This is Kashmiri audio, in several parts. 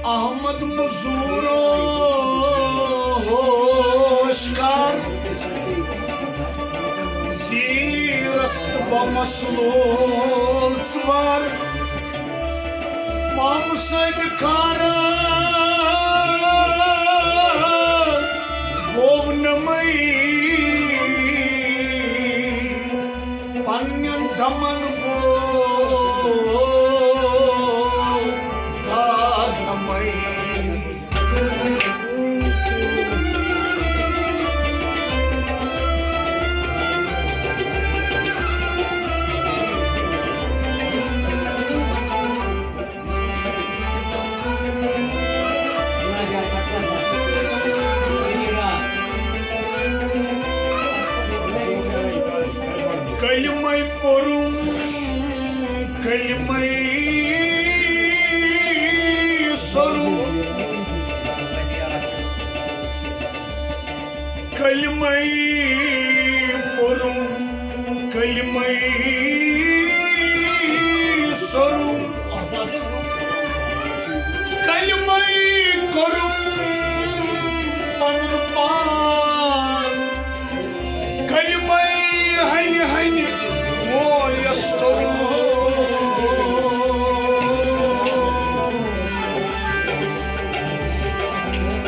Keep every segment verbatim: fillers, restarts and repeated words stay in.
احمد مزورو ہوش کر، زیرست بمسلول ژوار، مامسن کار ہوو نمئی۔ پننٮ۪ن دمن بوو زاگنمے۔ کلمے پوٚرُم، کلمے سوٚرُم، کلمے پوٚرُم، کلمے سوٚرُم، کلمے کوٚرُم پنُن پان، کلمے ہنہِ ہنہِ مویس توٚرُم۔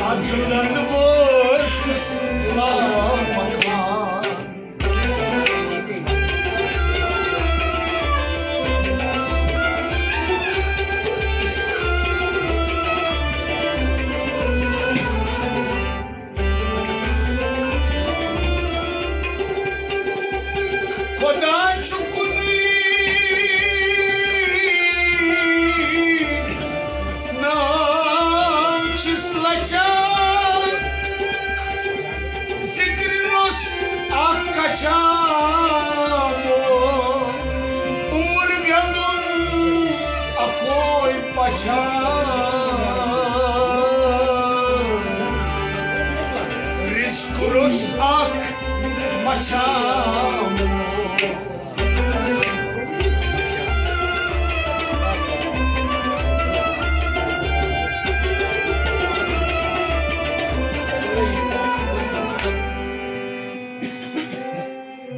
عدلن وٲژٕس لامکان۔ خدا چھُ کُنُے، ناو چھِس لچھان، ذکر روٚس اکھ کچھان، عمر گنٛدُن اکوے پچھان، رزق روٚس اکھ مچھان۔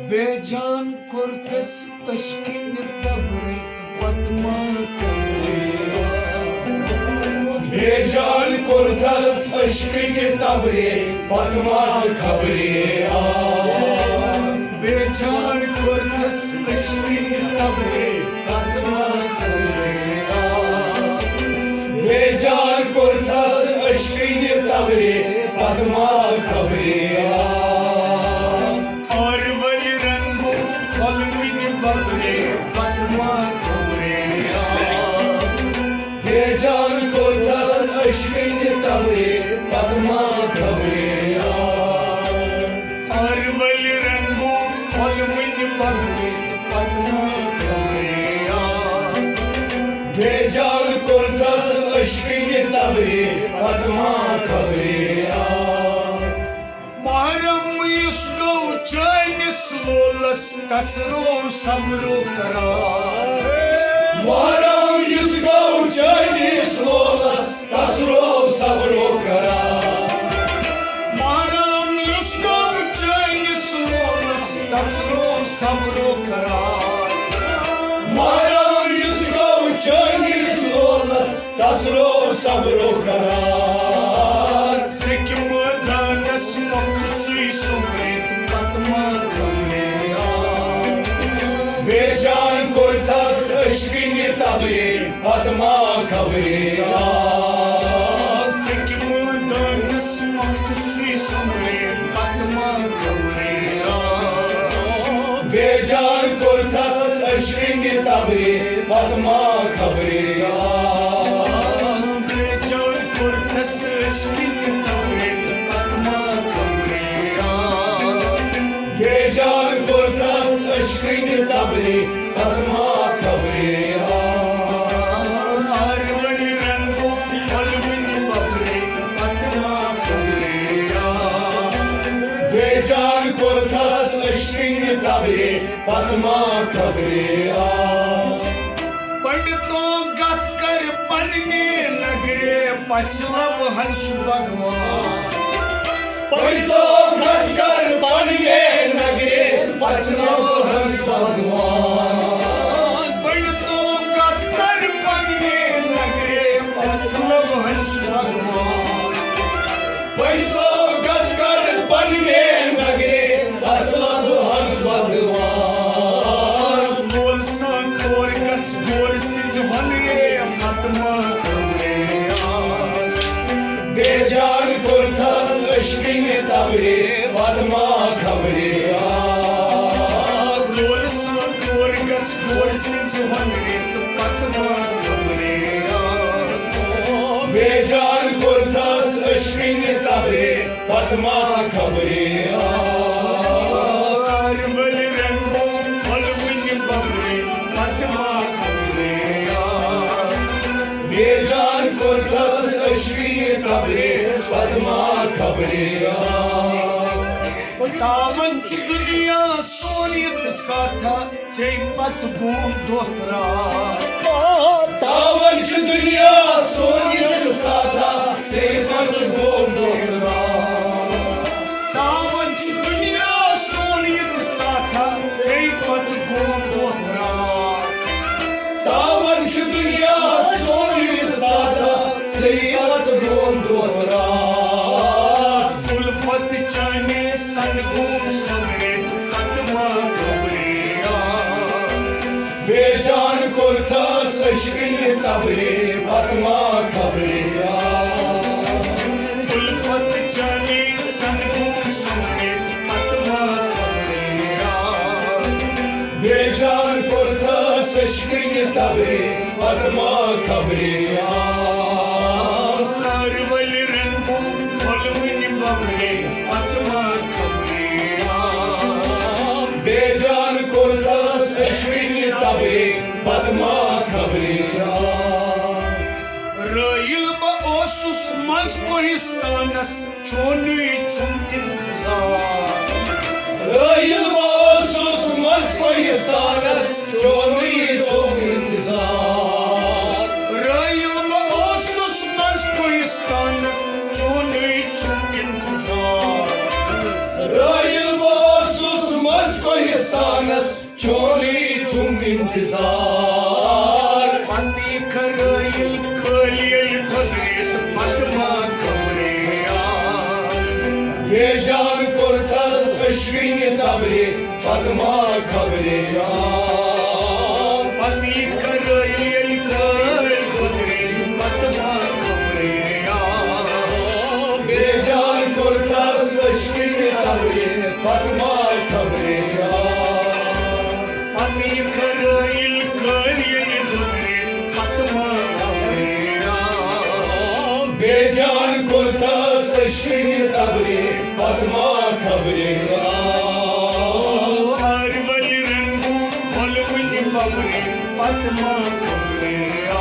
بے جان کوٚرتھس عشقٕنۍ تبرے، پتہٕ ما خبرے۔ بے جان کوٚرتھس عشقٕنۍ تبرے، پتہٕ ما خبرے آ۔ بے جان کوٚرتھس عشقٕنۍ تبرے، پتہٕ ما خبرے آ۔ بے جان کوٚرتھس عشقٕنۍ تبرے، پتہٕ ما خبرے آ۔ آرِ ؤلۍ رنگو پھۄلوٕنۍ ببرے، پتہٕ ما خبرے آ۔ بے جان کوٚرتھس عشقٕنۍ تبرے، پتہٕ ما خبرے آ۔ آرِ ؤلۍ رنگو پھۄلوٕنۍ ببرے، پتہٕ ما خبرے آ۔ بے جان کوٚرتھس عشقٕنۍ تبرے، پتہٕ ما خبرے آ۔ محرم یُس گوٚو چٲنِس لولس، تس روو صبرو قرار۔ محرم یُس گوٚو چٲنِس لولس، تس روو صبرو قرار۔ محرم یُس گوٚو چٲنِس لولس، تس روو صبرو قرار۔ محرم یُس گوٚو چٲنِس لولس، تس روو صبرو قرار۔ سیٚکہِ مٲدانس مۄکھ سُے سُمرِتھ، پتہٕ ما خبرے آ۔ بے جان کوٚرتھس عشقٕنۍ تبرے، پتہٕ ما خبرے آ۔ سیٚکہِ مٲدانس مۄکھ سُے سُمرِتھ، پتہٕ ما خبرے آ۔ بے جان کوٚرتھس عشقٕنۍ تبرے، پتہٕ ما خبرے آ۔ بے جان کوٚرتھس عشقٕنۍ تبرے، پتہٕ ما خبرے آ۔ بے جان کوٚرتھس عشقٕنۍ تبرے، پتہٕ ما خبرے آ۔ آرِ ؤلۍ رنگو پھۄلوٕنۍ ببرے، پتہٕ ما خبرے آ۔ بے جان کوٚرتھس عشقٕنۍ تبرے، پتہٕ ما خبرے آ۔ پنڈتو گتھ کر پننہِ نہ گرے پچھ لبہٕ ہنس بھگوان۔ پڑھتو کتھ کر پننے نگرے پچھ لبہٕ ہنس بھگوان۔ پڑھتو کتھ کر پننے نگرے پچھ لبہٕ ہنس بھگوان۔ پڑھتو کتھ کر پننے نگرے پچھ لبہٕ ہنس بھگوان۔ لول سان کور گژھ گور سٕنٛزِ ہۄنرِ پتہٕ ما خبرے آ۔ بے جان کوٚرتھس عشقٕنہِ تبرِ پتہٕ ما خبرے آ۔ لول سان کور گژھ گور سٕنٛزِ ہۄنرِ تہٕ پتہٕ ما خبرے آ۔ بے جان کوٚرتھس عشقٕنہِ تبرِ پتہٕ ما خبرے آ۔ کارٕ وٲلۍ رنگو پھۄلوٕنۍ ببرِ پتہٕ ما خبرے آ۔ بے جان کوٚرتھس عشقٕنہِ تبرِ پتہٕ ما خبرے آ۔ تاوان چھُ دُنیا سون یہِ تہٕ ساتھا ژے پتہٕ گوم دۄتھ راتھ۔ تاوان چھُ دُنیا سون یہِ تہٕ ساتھا ژے پتہٕ گوم دۄتھ راتھ۔ تاوان چھُ دُنیا سون یہِ تہٕ ساتھا ژے پتہٕ گوم دۄتھ راتھ۔ تاوان چھُ دُنیا سون یہِ تہٕ ساتھا ژے پتہٕ گوم دۄتھ راتھ۔ الفت چانے سن گوم سُنرِ پتہٕ ما خبرے آ۔ بے جان کوٚرتھس عشقٕنہِ تبرِ پتہٕ ما خبرے آ۔ الفت چانے سن گوم سُنرِ پتہٕ ما خبرے آ۔ بے جان کوٚرتھس عشقٕنہِ تبرِ پتہٕ ما خبرے آ۔ کارٕ وٲلۍ رنگو پھۄلوٕنۍ ببرِ پتہٕ ما خبرے آ۔ بے جان کوٚرتھس عشقٕنہِ تبرِ پتہٕ ما خبرے آ۔ رٲیِل بہٕ اوسُس منٛز کوہستانس چونُے چھُم انتظار۔ رٲیِل بہٕ اوسُس منٛز کوہستانس چونُے چھُم انتظار۔ رٲیِل بہٕ اوسُس منٛز کوہستانس چونُے چھُم انتظار۔ رٲیِل بہٕ اوسُس منٛز کوہستانس چونُے چھُم انتظار۔ پتہٕ یہِ خرٲیِل کٲلۍ ییٚلہِ دۄدرِ تہٕ پتہٕ ما خبرے آ۔ بے جان کوٚرتھس عشقٕنہِ تبرِ پتہٕ ما خبرے آ۔ پتہٕ یہِ خرٲیِل ییٚلہِ کٲلۍ دۄدرِ تہٕ پتہٕ ما خبرے آ۔ بے جان کوٚرتھس عشقٕنہِ تبرِ پتہٕ ما خبرے آ۔ پتہٕ یہِ خرٲیِل کٲلۍ ییٚلہِ دۄدرِ پتہٕ ما خبرے آ۔ بے جان کوٚرتھس عشقٕنہِ تبرِ پتہٕ ما خبرے آ۔ آرِ ؤلۍ رنگو پھۄلوٕنۍ ببرِ پتہٕ ما خبرے آ۔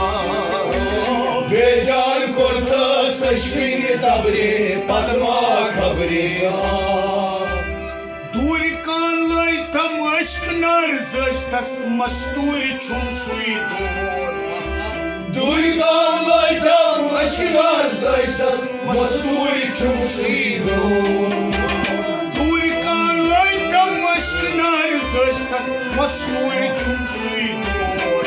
بے جان کوٚرتھس عشقٕنہِ تبرِ پتہٕ ما خبرے آ۔ دوٗرِ کان لٲگۍ تھم عشق نار زٲج تس مستوٗرۍ چھُم سُے دور۔ دوٗرِ کان لٲگۍ تھم عشق نار زٲج تس مستوٗرۍ چھُم سُے دور۔ دوٗرِ کان لٲگۍ تھم عشق نار زٲج تس مستوٗرۍ چھُم سُے دور۔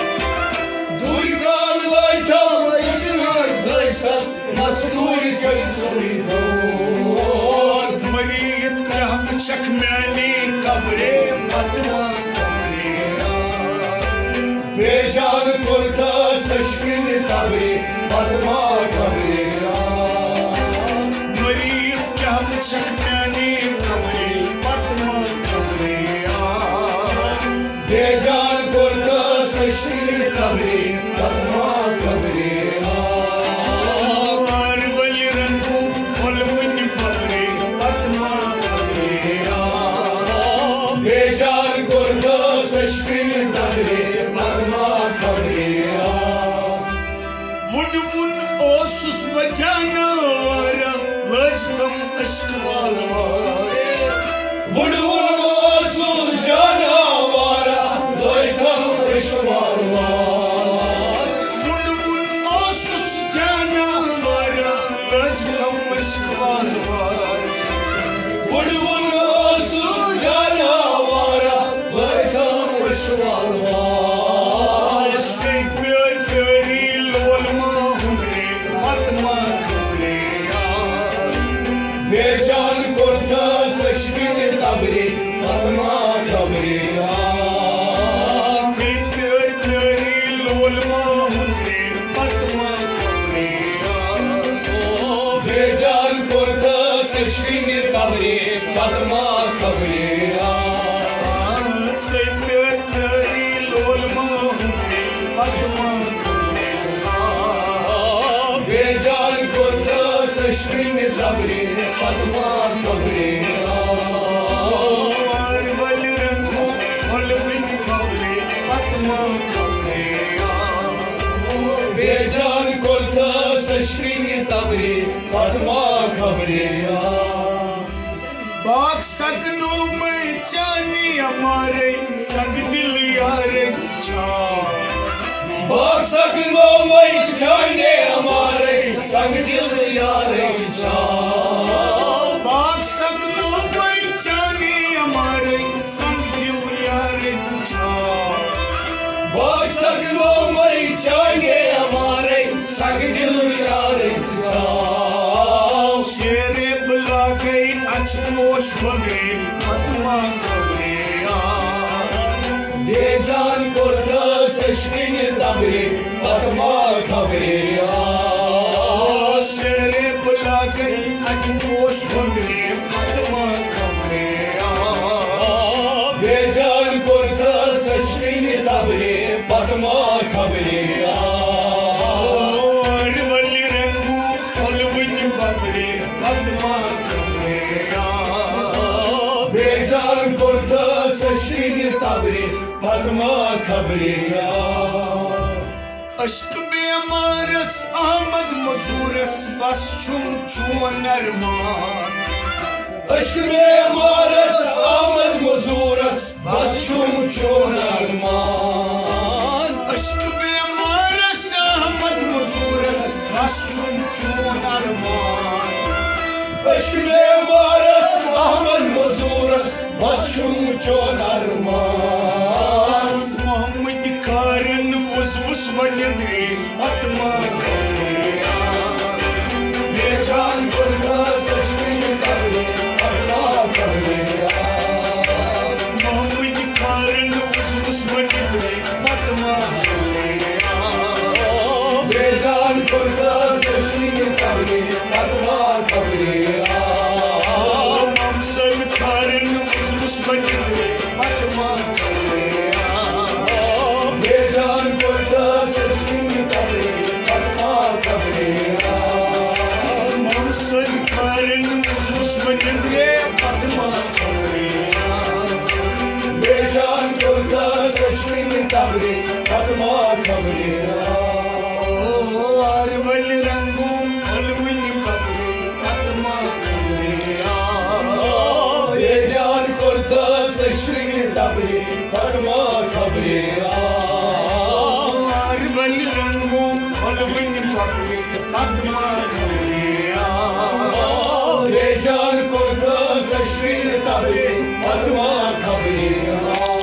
دوٗرِ کان لٲگۍ تھم عشق نار زٲج تس مستوٗرۍ چھُم سُے دور۔ مریٖد کیٛاہ وٕچھکھ میٛانے قبرے پتہٕ ما قبرے آ۔ بے جان کوٚرتھس عشقٕنہِ تبرِ پتہٕ ما قبرے آ۔ مریٖد کیٛاہ وٕچھکھ میٛانے قبرِ پتہٕ ما قبرے آ۔ بے جان کوٚرتھس عشقٕنہِ تبرِ پتہٕ ما قبرے آ۔ آرِ ؤلۍ رنگو پھۄلوٕنۍ ببرِ پتہٕ ما قبرے آ۔ بے جان کوٚرتھس عشقٕنہِ تبرِ پتہٕ ما قبرے آ۔ وُڈوُن اوسُس بہٕ جاناوارا، لٲج تھم عشق والوار۔ وُڈوُن اوسُس جاناوارا، لٲج تھم عشق والوار۔ وُڈوُن اوسُس جاناوارا، پتما خبرے آ۔ ژے پیٲرۍ پیٲری لول ماہوٗرے، پتما خبرے آ۔ بے جان کوٚر تہٕ سٔشوِنہِ تبرے، پتما خبرے آ۔ وارِ ولہِ رنگو، ولوٕنۍ خبرے، پتما خبرے آ۔ بے جان کوٚر تہٕ سٔشوِنہِ تبرے، پتما خبرے آ۔ باغ سگنو میں چانے امارے سگ دل یارے چھا۔ باغ سگنو میں چانے امارے سگ دل یارے چھا۔ باغ سگنو میں چانے امارے سگ دل یارے چھا۔ باغ سگنو میں چانے امارے سگ دل یارے چھا۔ شیرے بلا گئی اچ پوش بنگے پتما خبرے آ۔ بے جان کوٚر تہٕ سٔشوِنہِ تبرے، پتما خبرے آ۔ شیرے بلا گئی اچ پوش بنگے پتما خبرے آ۔ بے جان کوٚر تہٕ سٔشوِنہِ تبرے، پتما خبرے آ۔ وارِ ولہِ رنگو، ولوٕنۍ ببرے، پتما خبرے آ۔ بے جان کوٚر تہٕ سٔشوِنہِ تبرے، پتما خبرے آ۔ عشق بیمارس احمد مزورس بس چھُم چون ارمان۔ عشق بیمارس احمد مزورس بس چھُم چون ارمان۔ عشق بیمارس احمد مزورس بس چھُم چون ارمان۔ عشق بیمارس احمد مزورس بس چھُم چون ارمان۔ محمد کارن وُزوُس وۄنۍ نیٚدرے پتما خبرے آ۔ بے جان کوٚر تہٕ سٔشوِنہِ تبرے، پتما خبرے آ۔ محمد کارن وُزوُس وۄنۍ نیٚدرے پتما خبرے آ۔ بے جان کوٚر تہٕ سٔشوِنہِ تبرے، پتما خبرے آ۔ مام صٲب کارن وُزوُس وۄنۍ نیٚدرے پتما خبرے آ۔ بے جان کوٚر تہٕ سٔشوِنہِ تبرے، پتما خبرے آ۔ مام صٲب کارن وُزوُس وۄنۍ نیٚدرے پتما خبرے آ۔ بے جان کوٚر تہٕ سٔشوِنہِ تبرے، پتما خبرے آ۔ وارِ ولہِ رنگو، ولوٕنۍ ببرے، پتما خبرے آ۔ بے جان کوٚر تہٕ سٔشوِنہِ تبرے، پتما خبرے آ۔ وارِ ولہِ رنگو، ولوٕنۍ ببرے، پتما خبرے آ۔ بے جان کوٚر تہٕ سٔشوِنہِ تبرے، پتما خبرے آ۔